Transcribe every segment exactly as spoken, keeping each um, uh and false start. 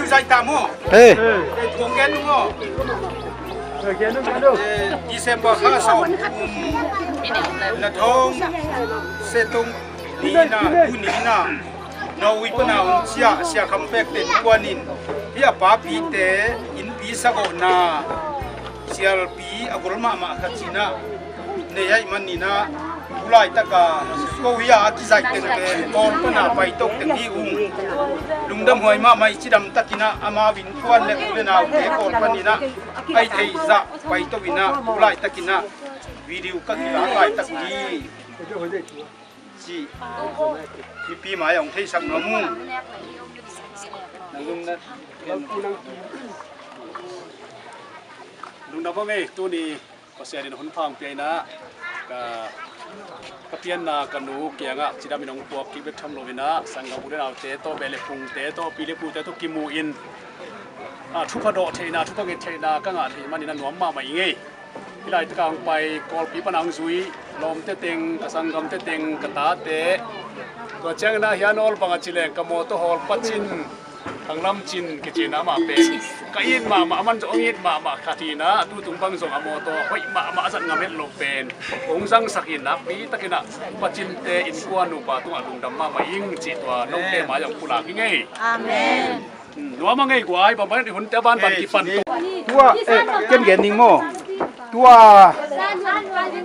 Sai ta maw? Hey. Kong gen maw? December kha sawm, na thong setung ni na, tu ni na, Norway pana hong ciah Sia Kham Pek te innkuan in, hih a papite innpi sagawhna sialpi a gol mahmah khat ci-in ah nei ahih manin ah, tu laitaka ko hi a, a kizaih teng pen Kawl pana paito teng hi ung. Lungdam huai mahmah hi. Cidam takin ah amau innkuan le u le naute Kawl panin ah a hih theih zah paito in ah, tu laitakin ah video ka kilak laitak hi cih mipi mai ah hong theisak nuam ung. Lungdam hang ei. Tuni Pasian in hun pha hong pia in ah, ka, ka pianna ka nu kiangah cidamin hong puak kik bek tham loin ah, sanggam u le naute tawh, beh le phungte tawh, pi le pute tawh kimu in, ah, thupha dawh theihna, thupha nget theihna ka ngah theih manin ah nuam mahmah ing ei. Hih laitakah hong pai Kawlpi pana hong zui lawmte teng, ka sanggamte teng, ka tate, tua ciangin ah hih a nawl bang a ci leng ka mawtaw hawl pacin, Thanglamcin kici in ah, amah pen ka it mahmah, aman zong hong it mahmah khat hi in ah, tu tung bang zong a mawtaw hoih mahmah, a zat ngam het loh pen hong zangsak hi in, nakpi takin ah pacinte innkuan nupa tungah lungdam mahmah ing cih tua note mai ah hong pulak ing ei. Amen. Nuam a ngei guai, bang bang i hunte a ban ban kipan tua. Tua, eh, ken gen ning maw? Tua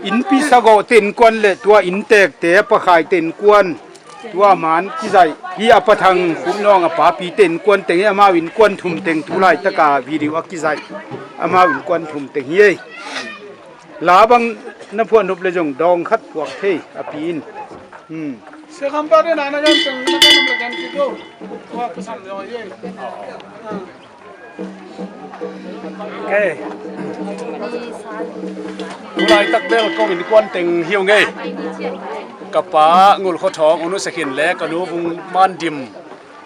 innpi sagawhte innkuan le tua inntekte a pakhaite innkuan, tua man kizaih hi a, Pa Thang Khup Nawng a papite innkuan teng hi, amau innkuan thum teng tu laitaka video a kizaih, amau innkuan thum teng hi ei. La bang na phuah nop le zong dawng khat phuak thei a pi in. Hmm. Sia Kham Pek te na na gen teng na gen nop le gen kik o. Tua ka sam zong hi ei. Okay. Tu laitak bel kong innkuan teng hi ung ei. Ka pa Ngul Khua Thawng, U Nu Sia Khin le ka nu Vung Man Dim,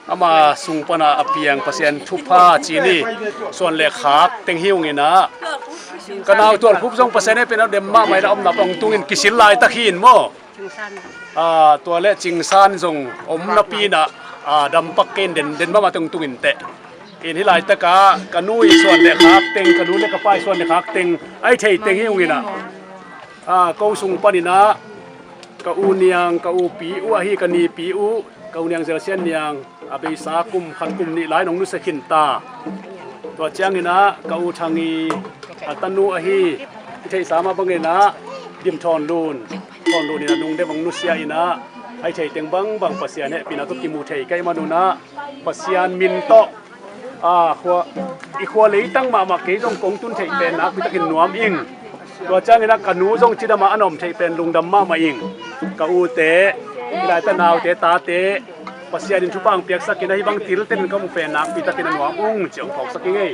ama sung pana a piang Pasian thupha ci ni, suan le khak teng hi ung in ah, ka nau Tual Khup zong Pasian hehpihna dem mahmah in ah, omna pan hong tung in, kisil laitak hi in maw? Ah, tua le Cingsan zong om napi in ah, ah, dampak kei in, den, den mahmah teng hong tung in teh. In hih laitakah ka nu i suan le khak teng, ka nu le ka pa i suan le khak teng, a hih theih teng hi ung in ah, ah, ko sung panin ah ka u Niang, ka upi uh ahi, ka nipi uh, ka u Niang Zel Sian Niang a beisa kum khat kum nih lai-in hong nusia khin ta. Tua ciangin ah ka u Thang i a tanu ahi, i theihsa mah bangin ah Dim Thawn Lun, Thawn Lun in a nung deuh hong nusia in ah, a hih theih teng bangbang Pasian hehpihna tawh kimu thei ka hih manun ah, Pasian min tawh, ah, khua, i khua leitang mahmah kei zong kong tun theih pen nakpi takin nuam ing. Tua ciangin ah ka nu zong cidam a a na om theih pen lungdam mahmah ing. Ka ute, hih laitak naute, tate, Pasian in thupha hong piaksak in ah, hih bang thilten ka mu pen nakpi takin a nuam ung ci hong phawksak ing ei.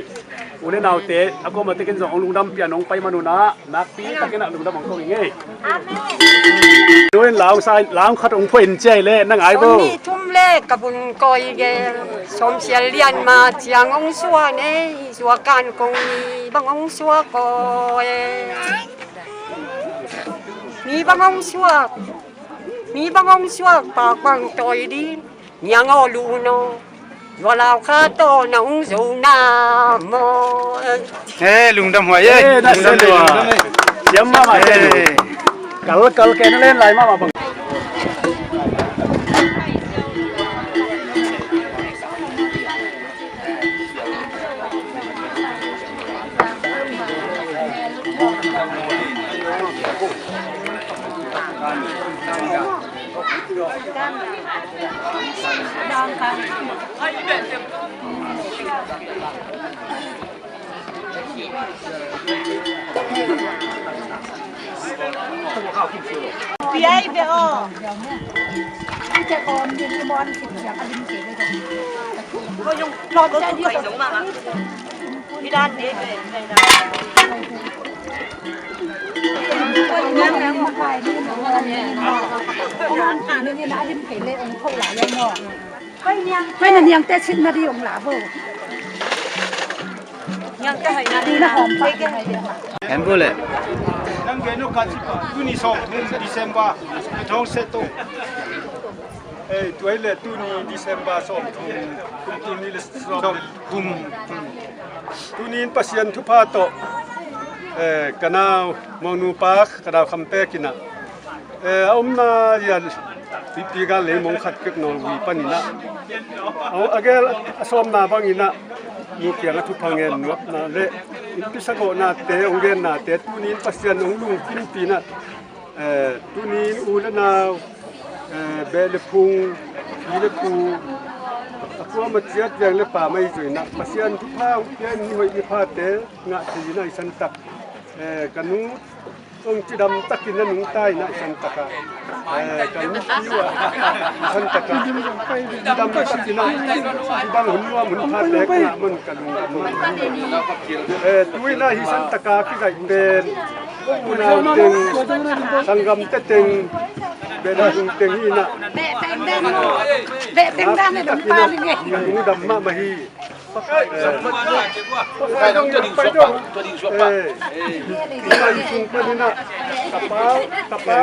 U le naute a kuamah tekin zong hong lungdam pian hong pai manun ah, nakpi takin ah lungdam hong ko ing ei. Amen. Tu in la hong sa, la hong khat hong phuah in ci a hi leh na ngai vo. Sawmnih thum le ka vun kawi gel, sawmsial lian ma ciang hong suak nei, suak kan kong ni bang hong suak kawi. Ni bang hong suak, ni bang hong suak, pak bang tawi din. Niang aw lu no, tua lau kha tawh na hong zo na maw? Eh, lungdam huai eh. Eh, na lungdam huai. Siam mahmah eh. Kal, kal ke na len lai mahmah bang. Hei na niangte sitna di ong la bo. Niangte hai na di na hom pa. Em bo le. Nang geno ka ci pa. Tuni sawm thum December. Thong se to. Ei, tua hi leh tuni December sawm thum, kum tuni le sawm thum. Tuni in Pasian thupha tawh, eh, ka nau Mawngnu pa, ka nau Kham Pek in ah, eh, a omna lian pipi gal lei mong khat pek Nawlbui panin ah, a, a gel a sawmna bangin ah nu kiang a thupha ngen nuamna le innpi sagawhnate hong gennate tuni in Pasian hong lungkimpih in ah, eh, tuni in u le nau, eh, beh le phung, pi le pu, a kuama ciat veng le pa mai zuinah Pasian thupha hong pia in ni hoih ni phate ngah thei in ah i santak, eh, ka nu hong cidam takin a nungta in ah i santak ah, eh, ka nu pi uh ah i santak ah cidam takin ah hibang hun nuam hun phate ka ngah man ka lungdam mah hi. Eh, tu in ah hi santak ah kigaih pen unau teng, sanggamte teng, beh le phung teng hi in ah. Beh teng dan, beh teng dan, ka lungdam mahmah hi. Eh, Pai Sung panin ah ka pa, ka pa,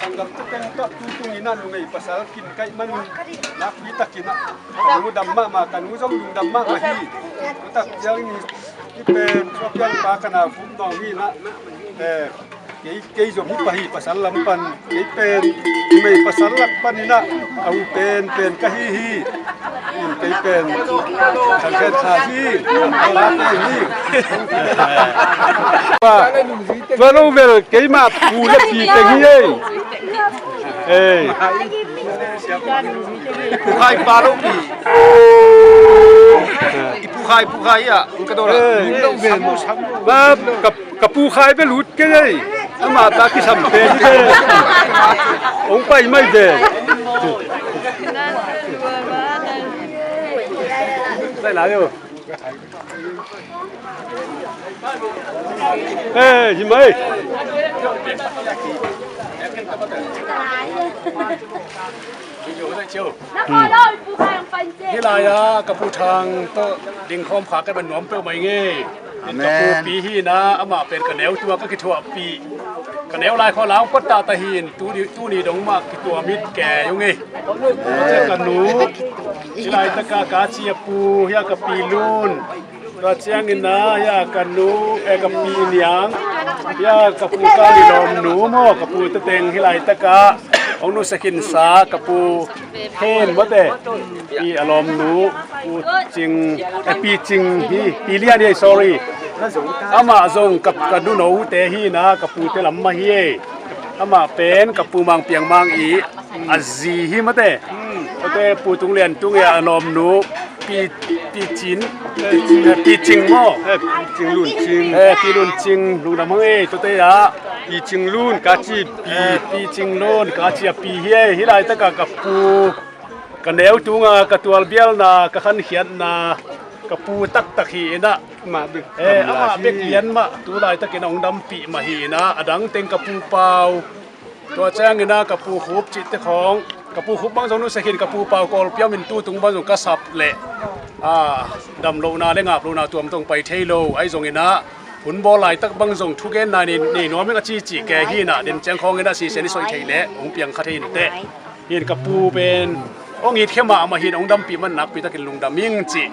Sanggam te teng tawh tu tung in ah numei pasal kin kaih man un nakpi takin ah ka nu dam mahmah, ka nu zong lungdam mahmah hi. Tutak ciangin hih pen suapiang pa ka nau Fup Nawng hi in ah, eh, kei, kei zong hih pa hi pasal lam pan, kei pen numei pasal lak panin ah a u pen pen ka hi hi. In kei pen Thang Khen Kha hi. Ka la pen hi. Pa, tua lo bel keimah pu le pi teng hi ei. Ei. Pu Khai pa lo pi. I Pu Khai, Pu Khai ah. Ka dawr ah. Ei. Ba, ka, ka Pu Khai bel ut kei ei. Amah ta kisam pen hi kei. Hong pai mai ve. Lai lai lo. Eh, hi mai. Hih lai-ah ka Pu Thang tawh dingkhawm kha ka ban nuam peuhmah ing ei. Amen. Ka pupi hi in ah, amah pen ka neu tungah ka kithuahpih. Ka neu lai khawng lau pat tata hi in, tuni, tuni dong mah kituam it kei ung ei. Ka nu, hih laitakah ka ci a pu, hih a ka pi Lun. Tua ciangin ah, hih a ka nu, eh, ka pi Niang. Hih a ka pu ka ni lawmnu maw, ka pu teteng hih laitakah hong nusia khinsa, ka pu Hen mawte, i a lawmnu, Pu Cing, eh, Pi Cing hi, Pi Lian hi, sorry. Amah zong ka, ka nunote hi in ah, ka pute lam mah hi ei. Amah pen ka Pu Mang Piang Mang i a zi hi mawte. Mawte Pu Tung Lian Tung i a lawmnu, Pi, Pi Cin, eh, Pi Cing maw? Eh, Pi Cing Lun Cing. Eh, Pi Lun Cing, lungdam hang ei, tuate ah. Pi Cing Lun, ka ci Pi. Eh, Pi Cing Lun, ka ci a Pi hi ei, hih laitakah ka pu, ka neu tunga, ka tualbialna, ka khankhiatna, ka pu taktak hi in ah. Amah bek, eh, amah bek lian mah, tu laitakin a hong dampih mah hi in ah, a dang teng ka Pu Pau. Tua ciangin ah ka Pu Khup cihte khawng, ka Pu Khup bang zong nusia khin, ka Pu Pau Kawl piamin tu tung bang zong ka sap leh, ah, damlohna le ngaplohna tuamtuam pai thei lo, ahi zongin ah, hun bawl laitak bang zong thugenna nei, nei nuam ing a cici kei hi in ah, den ciang khawngin ah sisen i soih thei leh, hong piang kha thei inteh. Hi in ka pu pen, hong itkhia mahmah hi in, hong dampih man nakpi takin lungdam ing ci.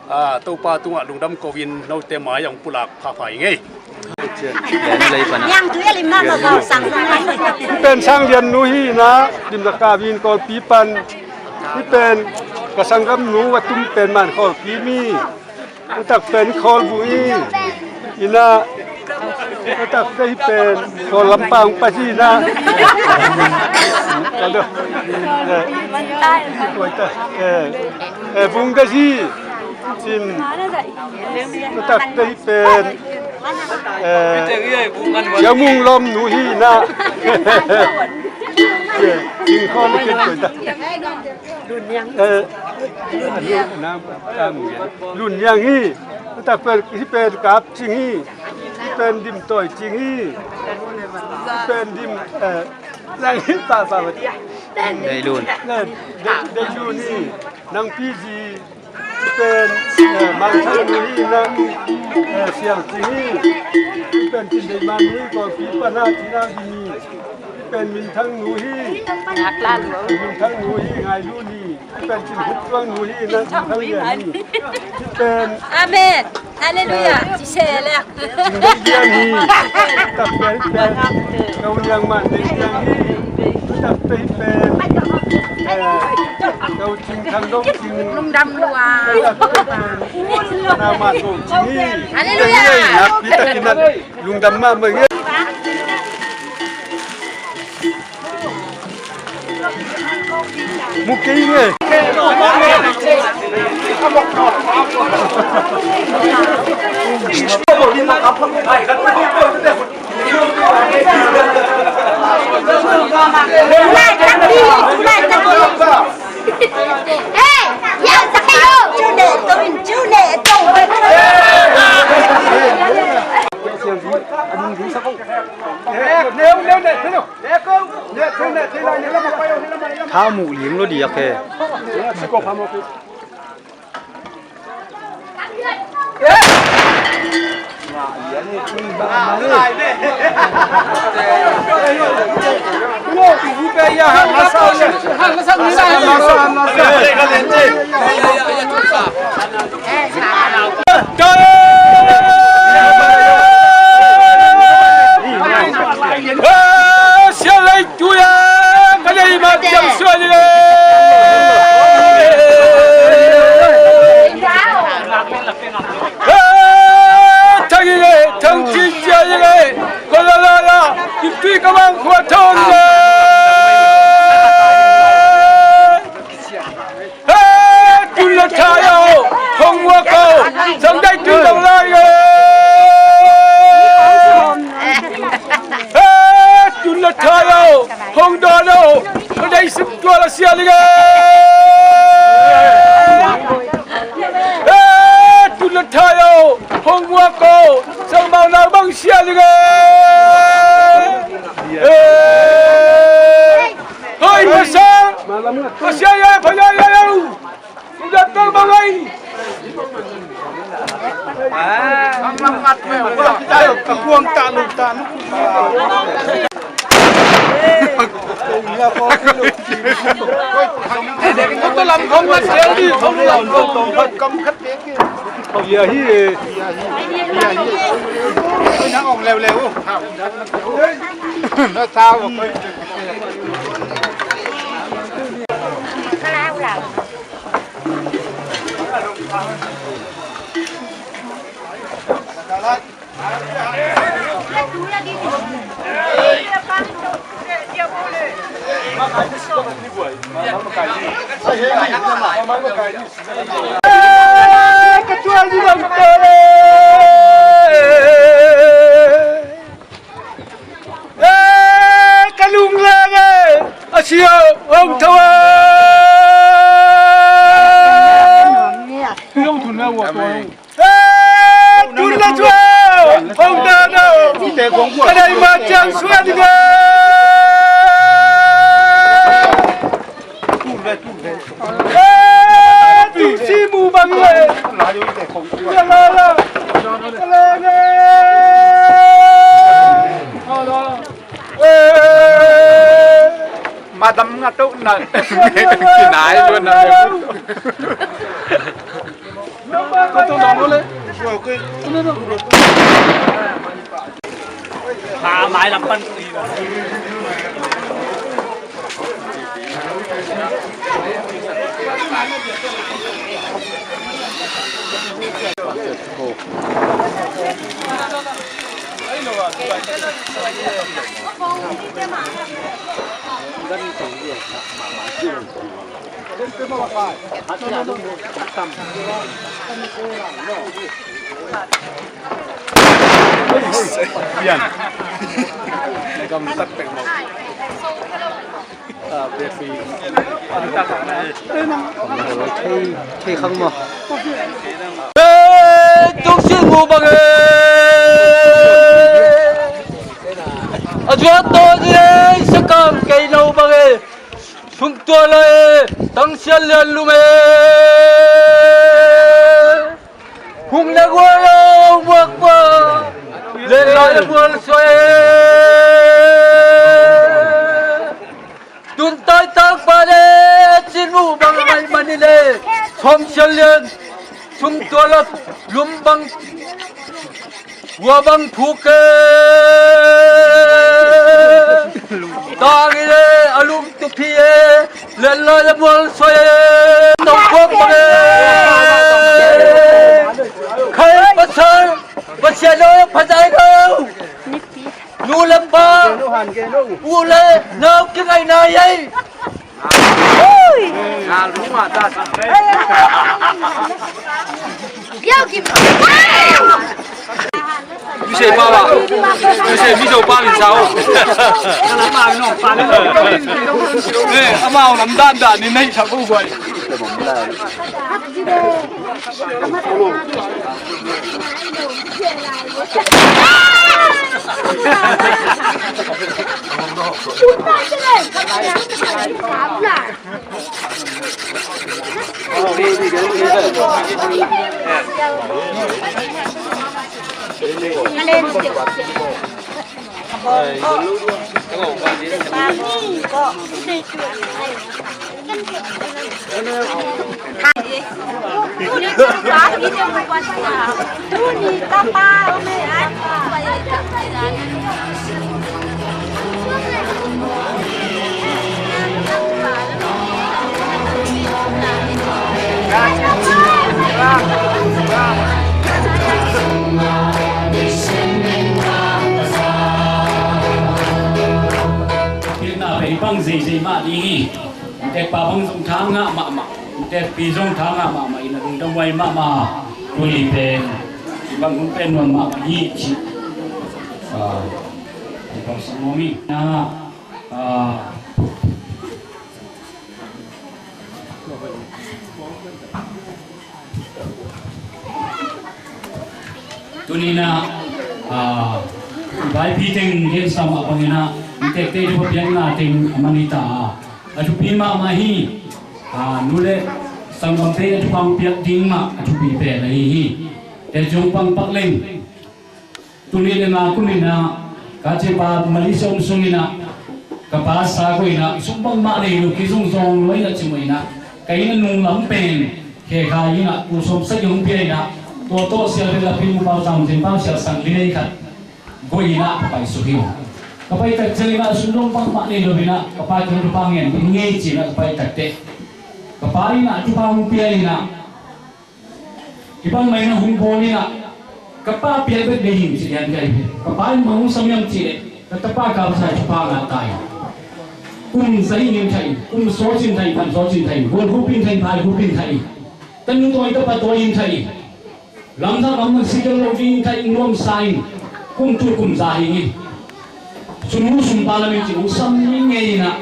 Ah, Topa tungah lungdam ko-in note mai ah hong pulak phapha ing ei. Hih pen Sang Lian nu hi in ah, Dim Za Kap in Kawlpi pan. Hih pen ka sanggam nu a tum pen Man Kawlpi mi. Utak pen Khawl Vung hi in ah, utak pen hih pen Khawl Lampang pa hi in ah. Eh, eh, Vung Desi in, utak hih pen, eh, Sia Mung Lom nu hi in ah. Eh, in Khawl Lampang. Eh, Lun Niang hi. Utak pen hih pen Kap Cing hi. Hih pen Dim Tawi Cing hi. Hih pen Dim, eh, Lang hi pa pa. Dei Lun. Dei, Dei Lun hi. Nang Pi Zi. Hih pen, eh, Mang Thang nu hi. Nang, eh, Sial Cing hi. Hih pen Cin Dei Man hi. Kawlpi pan ah Cin Dei Man hi. Hih pen Min Thang nu hi. Min Thang nu hi, Ngai Lun hi. Hih pen Cin Hup Tuang nu hi, Min Thang Lian hi. Hih pen Amen. Halleluiah. Ci se le. Cin Dei Lian hi. Tak pen pen Kau Liang Man Dei Lian hi. Tak pen pen, eh, Kau Cing Thang Dong Cing. Lungdam lua. Tak pen pen Na Man Dong Cing hi. Halleluiah. Hih tak in ah. Lungdam mahmah ing. Mu kei ing. Tha muh ling lo diak he. He, tun le thai aw, hong muak aw, zong dai tun lo lai aw. He, tun le thai aw, hong dawn aw, ka dai sum tua la sia ling e. He, tun le thai aw, hong muak aw, zong mau nau bang sia ling e. He. Hoi, Pasian! Pasian, ya, Pasian, ya, ya. Udah terbang lagi. Kapuang tak lu, tak lu. Tua lam khong mat sel di, khong lam khong mat kam khat pek. Ia hi, ia hi, ia hi. Oi, nang ong leu leu. Na sao. Ka lung leng e, a sia hong tho e. Amen. Tun le thua hong dan aw, ka dai ma ciang suan ding e. Tun si mu bang le. La la la. Ka le nge. Madam nga to na. Kinai lo na. Pian. Gamtat pek mawk. Thei, thei khang maw? Ei, tung sin mu bang e. A zuat to ni ei, sakam kei no bang e. Sum tua lai e, tang sial lian lum e. Hung na gual lo muak muak, len lai a gual suai e. Tun tai tang pa le, cin uh bang ai mani le, som sial lian, sum tua lo, lum bang, gua bang phuk e. Tang i le, a lum tu phi e, len lai a gual suai e. Tong khuak bang e. Khai pasal, Pasian oi, pha zai lo. Nu le pa, u le nau kingaihna ei. Ui. Nga lu ma ta. Yo, kim. Mi sei pa ba. Mi sei mi zo pa min sao. Eh, amau lam dan dan ni nei sa ko guai. Pilna bei bang zeizei mah ding hi. Tekpa bang zong thangah mahmah, tekpi zong thangah mahmah in a lungdam huai mahmah. Tuni pen bang hun pen nuam mahmah hi ci. Ah, bang sangom hi. Na, ah, Tuni-in ah, ah, Vaiphei teng gensa mah bangin ah, inntekte thupha piakna teng a man hi ta a, a thupi mahmah hi. Ah, nu le sanggamte a thupha hong piak ding mah a thupi pen ahi hi. Tua ciang pangpak leng. Tuni le nga kum in ah, ka cipa Malaysia om sungin ah, ka pa sa ko in ah, sum bangmah nei lo, kizungzawng lo in ah, ci mawh in ah, ka inn a nung lam pen khekha in ah, tul sawmsagih hong pia in ah, tua tawh sial pen lapi mu pau zam zin pau sial sang li nei khat go in ah, ka pai suk hi. Ka pai tak ciang in ah, sum dong bangmah nei lo in ah, ka pa kiang thupha ngen ding ngei ci in ah, ka pai tak teh, ka pa in ah thupha hong pia in ah, hih bangmah in ah hong bawl in ah, ka pa piak bek deih ing ci lian ka hi. Ka pa in bang hong sam hiam cih leh, ka tapa kal sa thupha ngah ta hi. Kum za in in thah in, kum sawt in thah in, tham sawt in thah in, gual hup in thah in, phai hup in thah in, tanu tawi tapa tawi in thah in, lamdang lam man si keng lo ding in thah in, nuamsa in, kum tul kum za hi in. Sum nu sum pa lam in ci hong sam ngeingei in ah,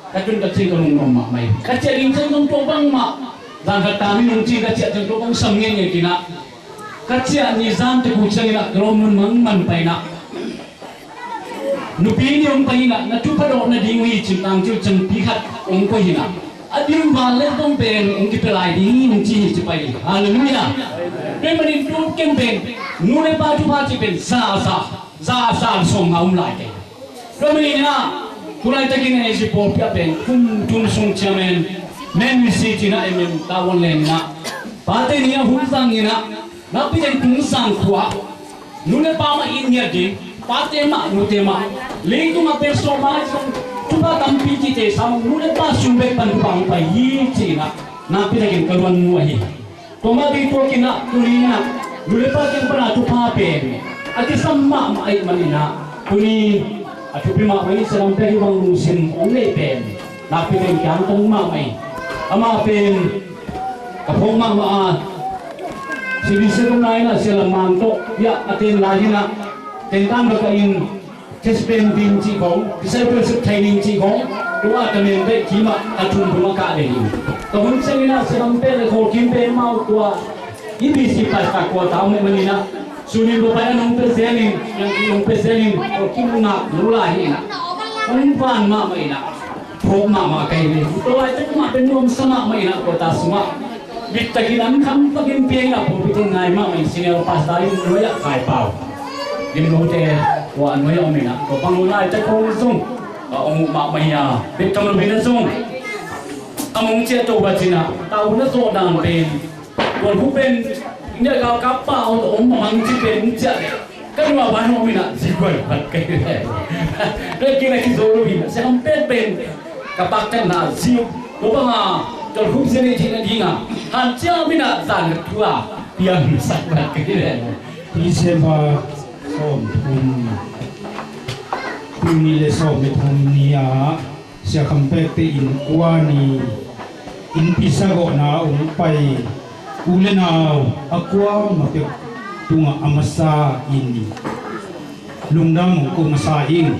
ka tun ka ciang ka lungnuam mahmah hi. Ka ciah ding ciang zong tua bangmah, zan khat ta min hong ci ka ciah ciang tua bang sam ngeingei in ah, ka ciah ni zan teh ku ciang in ah, ka lawm mun mangman pai in ah, nupi nih hong pai in ah, na thupha dawh nading uh hi ci in tangcil ciangpi khat hong koih in ah, a ding val le dong pen hong kipia lai ding hi hong ci hi ci pai hi. Halleluiah. Tua manin tu ken pen nu le pa thupha cih pen za a za, za a za sawm ngah om lai kei. Tua manin ah, tu laitakin A G pawlpi ah pen kum thum sung chairman, M M C ci in ah, M M tavuan len in ah, pate ni a hun zang in ah, Nakpi teng Kungsang khua nu le pa mah it ngiat ding, pate mah nute mah, leitungah pen sawm mah zong thupha tampi cihte sam, nu le pa sung bek pan thupha hong pai hi ci-in ah nakpi takin ka luan mu ahi. Tua mah bek tuak in ah tuni in ah nu le pa kiang pan a thupha pen a kisam mahmah ahih manin ah tuni a thupi mahmah i Sia Lam Pek hih bang lungsim hong neih pen nakpi takin kiang tang mahmah hi. Amah pen ka phawk mahmah a, C B C kum lai in ah Sia Lam Mang tawh hiah a ten lai in ah, tentan baka in chest pain ding cih khong, discipleship training cih khong, tua a ka men bek kim ah a thum dum a kah le hi. Ka hun ciangin ah Sia Lam Pek le Khawl Kim pen mau tua i B C pastor quarter om ahih manin ah, sunin bawpai a nong pia zel in, yang ki nong pia zel in, Khawl Kim ngak nu lai hi in ah, hong van mahmah in ah, phawk mahmah ka hi ve. Tua laitak mah pen nuamsa mahmah in ah, quarter sungah bit takin an kham takin piang in ah, pawlpi teng ngai mahmah in, senior pastor in nuai ah Kai Pau, Lim Lo te tua nuai ah om in ah, tua bang laitak khong zong a hong uh mahmah hi a, bit tam lo in ah zong a mong ciah to ba cin ah, tau na zawh dan pen Tuan hu pen India gal kap pa aw om mamang ci pen ciah le ka nua ban hong min a zi guan phat ka hi le. Bek kin a kizo lo hi, Sia Kham Pek pen ka pak kan na zi. Tua bang a tuan hu zi ni thei na ding a, han cia min a zan ka thu a piang sak phat ka hi le. December sawm thum, tul nih le sawm le thum ni a Sia Kham Pek te in kua ni innpi sagawhna hong pai u le nau a kuamah pek tungah a masa in lungdam hong ko masa ing.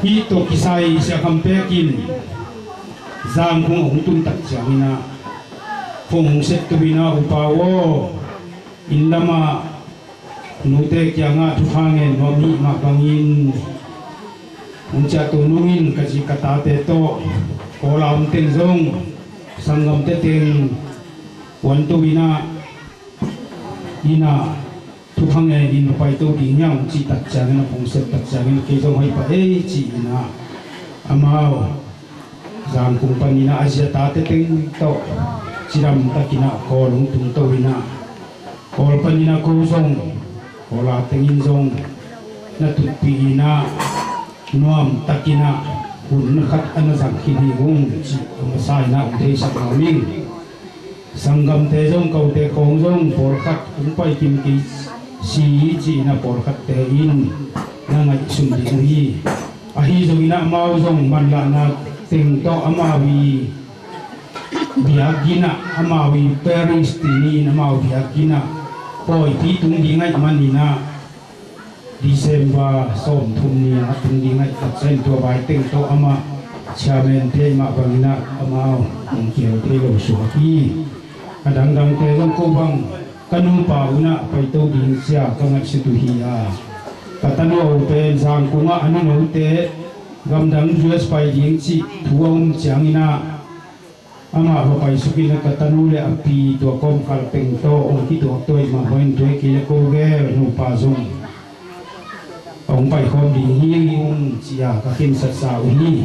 Hih tawh kisai Sia Kham Pek in Zangkhung a hong tun tak ciangin ah phone hong sep tu in ah, upa aw, inn lamah nute kiangah thupha ngen nuam hih mah bangin hong ciah to nungin ka zi ka tate tawh Kawl a om teng zong sanggamte teng kuan to in ah, in ah thupha ngen in na pai to ding hiam hong cih tak ciangin ah, phone sep tak ciangin kei zong hoih pah ei ci in ah amau Zangkhung panin ah a zi a tate teng tawh cidam takin ah Kawl hong tung to in ah, Kawl panin ah ko zong Kawl a tengin zong na tutpih in ah nuam takin ah hun khat a na zang khin hi ung cih a masa in ah hong theisak nuam ing. Sanggamte zong, kote khawng zong pawlkhat hong pai kim kei si ci in ah pawlkhatte in na ngaihsun ding uh hi. Ahi zongin ah amau zong manlahna teng tawh amau i biakinn ah, amau i parish ti ni in amau biakinn ah pawipi tung ding ahih manin ah December sawm thum ni a tung ding ahih tak ciang tua bai teng tawh amah chairman te mah bangin ah amau hong kial thei lo suak hi. A dangdangte zong ko bang ka nupa un ah paito ding cia ka ngaihsut uh hi a, ka tanu a u pen Zangkung ah a nunote gamdang U S pai ding cih thu a um ciangin ah amah va paisuk in ah ka tanu le a pi tua kawmkal peng tawh hong kituak tuai mah hoin tuai kei le ko gel nupa zong a hong paikhawm ding hi ung cia ka khensatsa uh hi.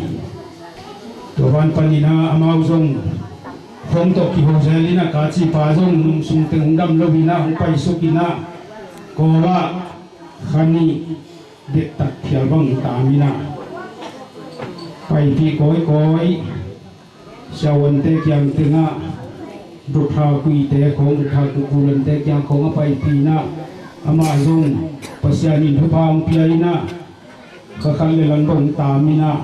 Tua ban panin ah amau zong khong tawh kiho zel in ah ka cipa zong nungsung teng hong dam lo in ah hong paisuk in ah Kawl ah kha nih dektak phial bang tam in ah paipih kawikawi. Siavuante kiang tengah dukha kuite khawng, dukha kukulante kiang khawng a paipih in ah amah zong Pasian in thupha hong pia in ah kha khat le lang bang tam in ah